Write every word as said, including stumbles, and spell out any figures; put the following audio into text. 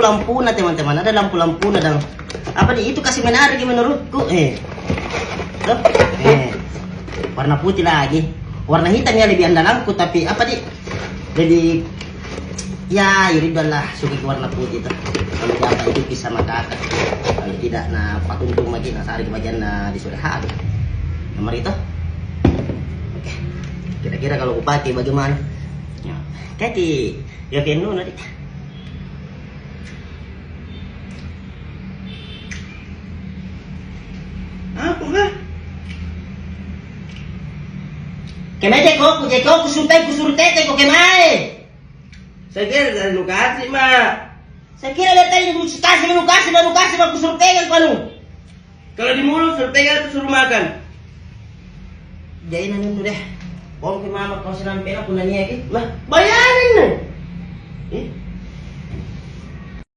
Lampuna, teman-teman, ada lampu-lampuna dan apa di itu kasih menarik menurutku. Eh. Tuh. Eh. Warna putih lagi. Warna hitam ya lebih andalanku, tapi apa di? Jadi ya, iri doang lah, suka ke warna putih tuh. Kalau dia apa itu kisah maka, kalau tidak, na patuntung lagi, na sari ke bagian na di sore hari. Nomor itu. Oke. Kira-kira kalau kupake bagaimana? Ya. Kaki, ya, kenu nanti. Apa kah? Kemae jeko, ku jeko, ku suruh tete, ku suruh tete ko kemae. Saya kira dari nu kasih, Mak. Saya kira dari tadi nu kasih, nu kasih, nu kasih, Mak, ku suruh pegang panu. Kalau di mulut suruh pegang atau suruh makan? Jadi nanu deh. Kau ke mama kau senang pena punanya ki. Lah, bayarin ni. Eh?